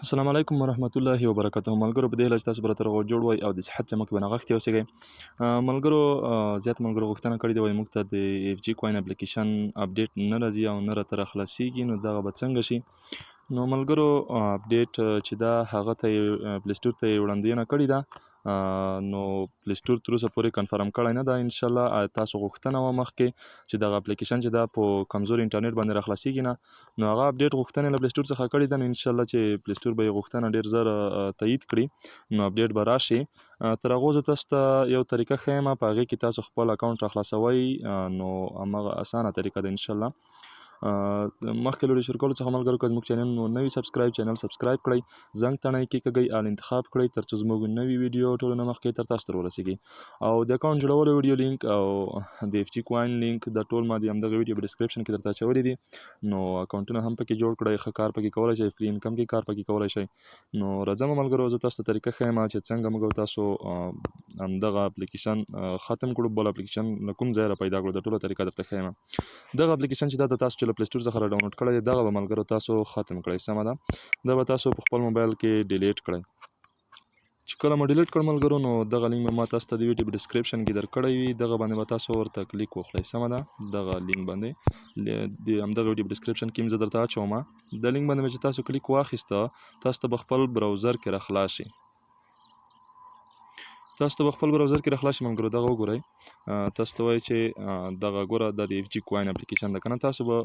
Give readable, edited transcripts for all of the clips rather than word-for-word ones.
السلام علیکم ورحمت الله وبرکاته. ملګرو، په دې هیله چې تاسو به راته روغ جوړ وئ او د صحت جامه کې به نغښتي اوسېږئ. ملګرو، زیات ملګرو غوښتنه کړې ده، وایي موږ ته د اف جي کوین اپلیکیشن اپډیټ نه راځي او نه راته راخلاصېږي، نو دغه به څنګه شي؟ نو ملګرو، اپډیټ چې دا هغه ته پلی سټور ته یې وړاندوینه کړې ده، نو پلی سټور تر اوسه پورې کنفرم کړی نه ده. انشاءالله تاسو غوښتنه وه مخکې چې دغه اپلیکیشن چې دا په کمزور انټرنیټ باندې راخلاصېږي نه، نو هغه اپډیټ غوښتنه له پلی سټور څخه کړې ده. نو انشاءالله چې پلی سټور به یې غوښتنه ډېر زر تایید کړي، نو اپډیټ به راشي. تر هغو زه تاسو ته یو طریقه ښیم، په هغې کې تاسو خپل اکاونټ راخلاصوئ، نو هماغه اسانه طریقه ده انشاءالله. مخکې له شروع کولو څخه ملګرو، که زموږ چینل مو نوی سبسکرایب، چینل سبسکرایب کړئ، زنګ تڼۍ کېکاږئ، آل انتخاب کړئ، ترڅو زموږ نوي ویډیو ټولو نه مخکې تر تاسو تر ورسېږي. او د اکاونټ جوړولو ویډیو لینک او د اف جي کوین لینک دا ټول ما د همدغه ویډیو په ډسکرپشن کې درته اچولي دي، نو اکاونټونه هم پکې جوړ کړئ، ښه کار پکې کولی شئ، فری انکم کې کار پکې کولی شئ. نو راځم ملګرو، زه تاسو ته طریقه ښیم چې څنګه موږ تاسو همدغه اپلیکیشن ختم کړو، بل اپلیکیشن له کوم ځای را پیدا کړو، دا ټوله طریقه درته ښیم. دغه اپلیکیشن چې دا د تاسو چې له پلی سټور څخه را ډاونلوډ کړی دی، دغه به ملګرو تاسو ختم کړئ، سمه ده. دا به تاسو په خپل موبایل کې ډیلیټ کړئ. چې کله مو ډیلیټ کړ ملګرو، نو دغه لینک به ما تاسو ته د ویډیو په ډسکرپشن کې درکړی وي، دغه باندې به تاسو ورته کلیک وکړئ، سمه ده. دغه لینک باندې د همدغه ویډیو په ډسکرپشن کې زه درته اچوم. د لینک باندې چې تاسو کلیک واخیسته، تاسو ته به خپل براوزر کې راخلاص شي. تاسو ته به خپل براوزر کې راخلاص شي ملګرو. دغه وګورئ، تاسو ته وایي چې دغه ګوره دا د اف جي کوین اپلیکیشن ده که نه، تاسو به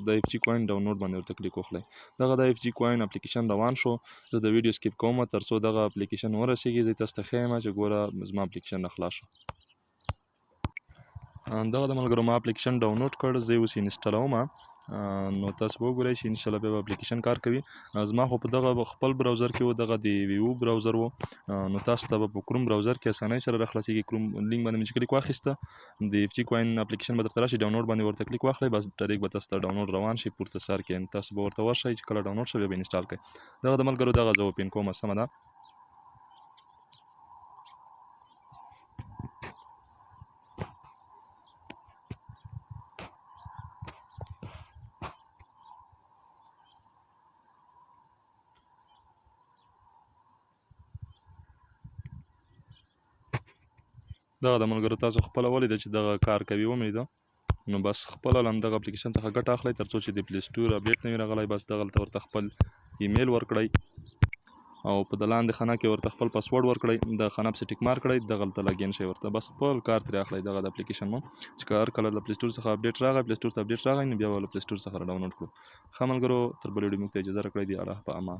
د اف جي کوین ډاونلوډ باندې ورته کلیک وکړئ. دغه د اف جي کوین اپلیکیشن روان شو. زه د ویډیو سکیپ کوم تر څو دغه اپلیکیشن ورسېږي، زه تاسو ته ښیم چې ګوره زما اپلیکیشن راخلاص شو. دغه د ملګرو ما اپلیکیشن ډاونلوډ کړ، زه یې اوس انسټالوم. نو تاسو به وګورئ چې انشاءالله بیا به اپلیکیشن کار کوي. زما خو په دغه خپل براوزر کې و، دغه د ویو براوزر و، نو تاسو ته به په کروم براوزر کې اسانۍ سره راخلاصېږي. کروم لینک باندې مې چې کلیک واخیسته، د اف جي کوین اپلیکیشن به درته راشي، ډاونلوډ باندې ورته کلیک واخلئ، بس ډایرکټ به تاسو ته ډاونلوډ روان شي پورته سر کې، تاسو به ورته ورشئ چې کله ډاونلوډ شي بیا به انسټال کړئ. دغه د ملګرو دغه زه اوپن کوم، سمه ده. دغه د ملګرو تاسو خپله ولیده چې دغه کار کوي، ومې لیده. نو بس خپله له همدغه اپلیکیشن څخه ګټه اخلئ تر څو چې د پلی سټور اپډیټ نه وي راغلی. بس دغلته ورته خپل ایمیل ورکړئ او په د لاندې خانه کې ورته خپل پاسورډ ورکړئ، د خانه پسې ټیک مارک کړئ، دغلته لاګین شئ ورته، بس خپل کار ترې اخلئ. دغه د اپلیکیشن مو چې که هر کله له پلی سټور څخه اپډیټ راغی، پلی سټور ته اپډیټ راغی، نو بیا به له پلی سټور څخه را ډاونلوډ کړو. ښه ملګرو، تر بلې ویډیو موږ ته اجازه راکړئ، دی الله په امان.